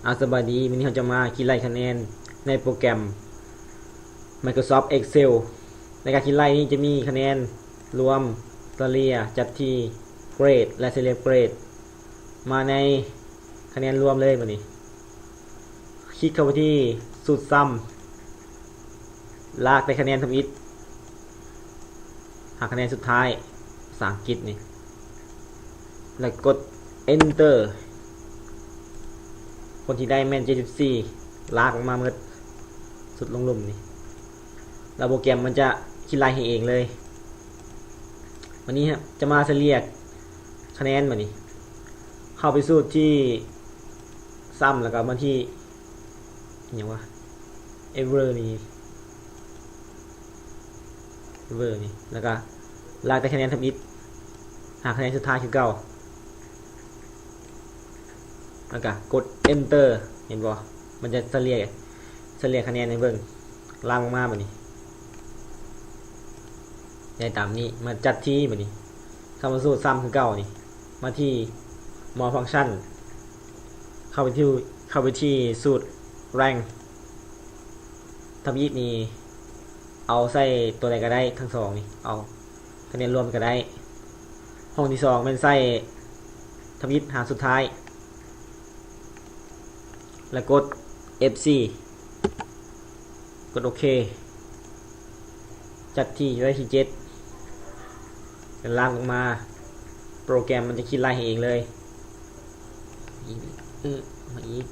ອາ ສະບາຍດີ, ມື້ນີ້ເຮົາຈະມາຄິດໄລ່ຄະແນນໃນໂປຣແກຣມ Microsoft Excel. ໃນການຄິດໄລ່ນີ້ຈະມີຄະແນນລວມ, ສະເລ່ຍ, ຈັດທີ່, ເກຣດ ແລະ ສະເລ່ຍເກຣດ ມາໃນຄະແນນລວມເລີຍ. ບາດນີ້ ຄລິກເຂົ້າໄປທີ່ສູດຊຳ ລາກແຕ່ຄະແນນທຳອິດ ຫາຄະແນນສຸດທ້າຍ ພາສາອັງກິດນີ້ ແລ້ວກົດ Enter. ຜົນທີ່ໄດ້ແມ່ນເຈັດສິບສີ່ ລາກອອກມາໝົດ ສຸດລົງລຸ່ມນີ້ ແລ້ວໂປຣແກຣມມັນຈະຄິດໄລ່ໃຫ້ເອງເລີຍ. ບາດນີ້ຈະມາສະເລ່ຍຄະແນນ. ບາດນີ້ເຂົ້າໄປສູດທີ່ຊຳ ແລ້ວກໍມາທີ່ ອີ່ຫຍັງວະ Ever ນີ້ Ever ນີ້ ແລ້ວກໍລາກແຕ່ຄະແນນທຳອິດ ຫາຄະແນນສຸດທ້າຍຄືເກົ່າ ແລ້ວກໍກົດ Enter. ເຫັນບໍ່? ມັນຈະສະເລ່ຍ ສະເລ່ຍຄະແນນໃຫ້ເບິ່ງ ລາກອອກມາ. ບາດນີ້ ໄດ້ຕາມນີ້ ມາຈັດທີ່. ບາດນີ້ເຂົ້າມາສູດຊຳຄືເກົ່ານີ້ ມາທີ່ More Function ເຂົ້າໄປທີ່ ເຂົ້າໄປທີ່ສູດ Rank ທຳອິດນີ້ ເອົາໃສ່ຕົວໃດກໍໄດ້ ທັງສອງນີ້ ເອົາຄະແນນລວມກໍໄດ້. ຫ້ອງທີສອງແມ່ນໃສ່ທຳອິດຫາສຸດທ້າຍ ແລ້ວກົດ F four ກົດໂອເຄ ຈັດທີ່ໄວ້ທີ່ເຈັດ ແລ້ວລາກລົງມາ ໂປຣແກຣມມັນຈະຄິດໄລ່ໃຫ້ເອງເລີຍ. ອີກ ເອີ ມາອີກ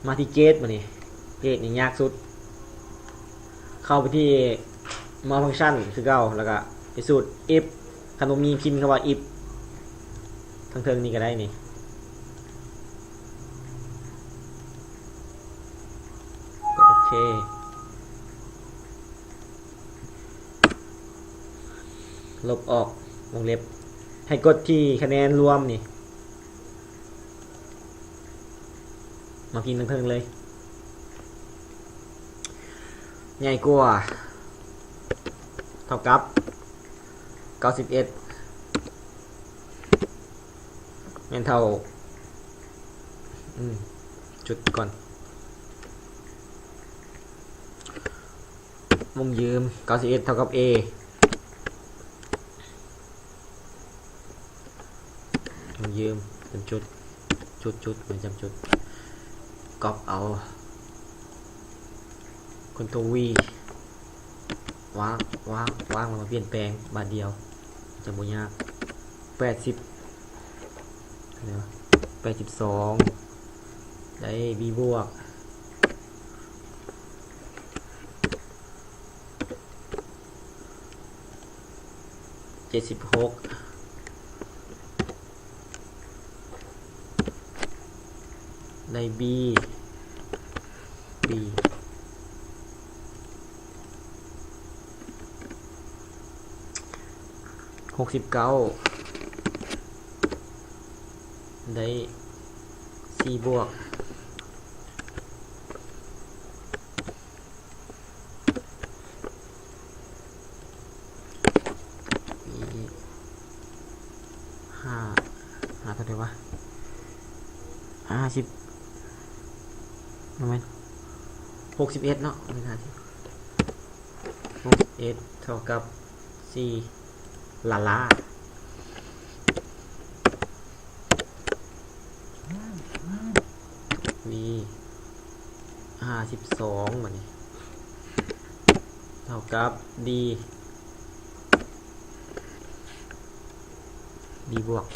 ມາທີ່ເກຣດ. ບາດນີ້ເກຣດນີ້ຍາກສຸດ ເຂົ້າໄປທີ່ More Function ຄືເກົ່າ ແລ້ວກໍໄປສູດ If. ຄັນບໍ່ມີ ພິມຄຳວ່າ If ທາງເທິງນີ້ກໍໄດ້ນີ້ ກົດໂອເຄ ລົບອອກວົງເລັບ ໃຫ້ກົດທີ່ຄະແນນລວມນີ້ ມາພິມທາງເທິງເລີຍ ໃຫຍ່ກວ່າ ເທົ່າກັບ ເກົ້າສິບເອັດ ແມ່ນເທົ່າ ອືມ ຈຸດກ່ອນ ວົງຢືມ ເກົ້າສິບເອັດ ເທົ່າກັບ A ວງຢືມ ຈ້ຳຈຸດ ຈຸດ ຈຸດ ແມ່ນຈ້ຳຈຸດ ກັອບເອົາ Ctrl V ວາງ ວາງ ວາງ ແລ້ວມາປ່ຽນແປງບາດດຽວ ຈະບໍ່ຍາກ ແປດສິບ ແປດສິບສອງ ໄດ້ B ບວກ ເຈັດສິບຫົກ ໄດ້ B B ຫົກສິບເກົ້າ ໄດ້ C ບວກ ຫ້າ ຫ້າເທົ່າໃດວະ ຫ້າສິບ ບໍ່ແມ່ນ ຫົກສິບເອັດເນາະ ບໍ່ແມ່ນຫ້າສິບ ຫົກສິບເອັດ ເທົ່າກັບ ສີ່ ລາລາ V ຫ້າສິບສອງ ບາດນີ້ ເທົ່າກັບ D D ບວກ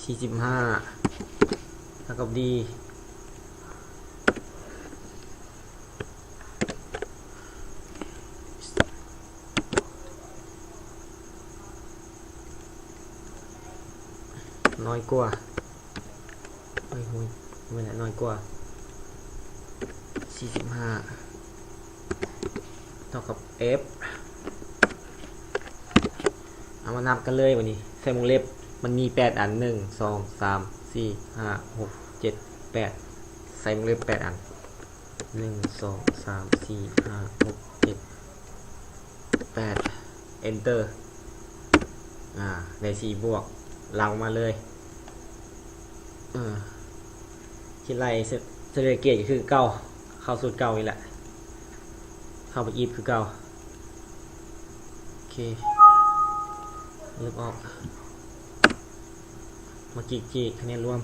ສີ່ສິບຫ້າ ເທົ່າກັບ D ນ້ອຍກວ່າ ໂອ້ຍ ບໍ່ແມ່ນ ນ້ອຍກວ່າ ສີ່ສິບຫ້າ ເທົ່າກັບ F ເອົາມານັບກັນເລີຍ ບາດນີ້ໃສ່ວົງເລັບ ມັນມີແປດອັນ ໜຶ່ງ ສອງ ສາມ ສີ່ ຫ້າ ຫົກ ເຈັດ ແປດ ໃສ່ວົງເລັບແປດອັນ ໜຶ່ງ ສອງ ສາມ ສີ່ ຫ້າ ຫົກ ເຈັດ ແປດ Enter ອາ ໄດ້ສີ່ບວກ ຫຼັ່ງມາເລີຍ. ເອີ ຄິດໄລ່ Salary Gate ຄືເກົ່າ ເຂົ້າສູດເກົ່າອີກແຫຼະ ເຂົ້າໄປ if ຄືເກົ່າ. ໂອເຄ ລົບອອກ ມາຈີກໆ ຄະແນນລວມ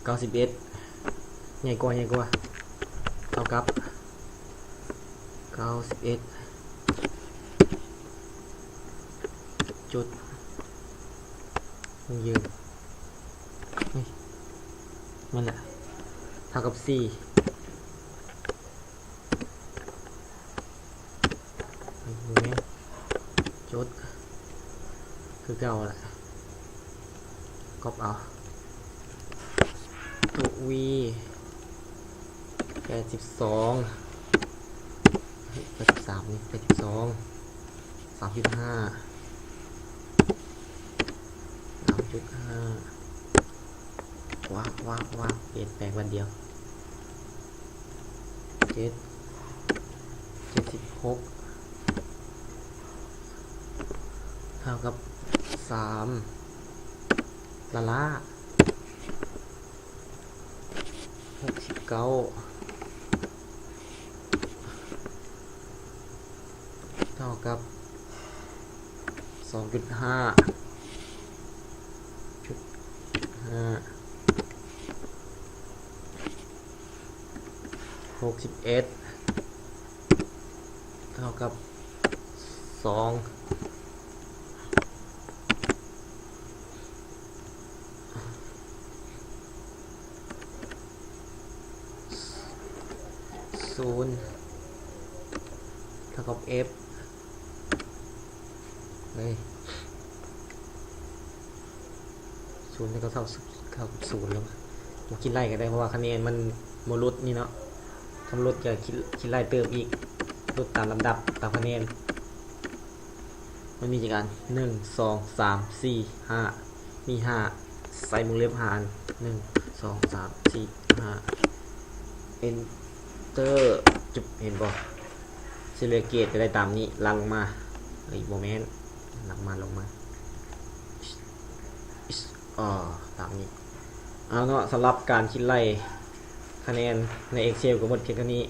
ເກົ້າສິບເອັດ ໃຫຍ່ກວ່າ ໃຫຍ່ກວ່າ ເທົ່າກັບ ເກົ້າສິບເອັດ ຈຸດ ຢັ້ງຢືນ ເຮີ້ຍ ມັນນະ ເທົ່າກັບສີ່ ແມ່ນ ຈຸດ ຄືເກົ່າແຫຼະ ກັອບເອົາ ຕົວ V ແປດສິບສອງ ເອີ ແປດສິບສາມ ນີ້ ແປດສິບສອງ ສາມຈຸດຫ້າ ສາມຈຸດຫ້າ ວ້າວ ວ້າວ ວ້າວ ປ່ຽນແປງວັນດຽວ ເຈັດ ເຈັດສິບຫົກ ເທົ່າກັບສາມ ລ້າໆ ຫົກສິບເກົ້າ ເທົ່າກັບສອງຈຸດຫ້າ ຈຸດ ຈຸດຫ້າ ຫົກສິບເອັດ ເທົ່າກັບສອງ ສູນ ເທົ່າກັບ F ເອີຍ ສູນນີ້ກໍເທົ່າ ເທົ່າກັບສູນແລ້ວ ບໍ່ຄິດໄລ່ກໍໄດ້ ເພາະວ່າຄະແນນມັນບໍ່ຫຼຸດນີ້ເນາະ ຄັນຫຼຸດກໍຄິດ ຄິດໄລ່ເຕີມອີກ ຫຼຸດຕາມລຳດັບຕາມຄະແນນ ມັນມີຈັກອັນ ໜຶ່ງ ສອງ ສາມ ສີ່ ຫ້າ ມີຫ້າ ໃສ່ວົງເລັບຫ້າອັນ ໜຶ່ງ ສອງ ສາມ ສີ່ ຫ້າ Enter ຈຸບ ເຫັນບໍ່ Salary Gate ກໍໄດ້ຕາມນີ້ ຫຼັ່ງມາ ເອີຍ ບໍ່ແມ່ນ ຫຼັ່ງມາ ລົງມາ ອໍ ຕາມນີ້ ເອົາເນາະ ສຳລັບການຄິດໄລ່ຄະແນນໃນ Excel ກໍໝົດພຽງເທົ່ານີ້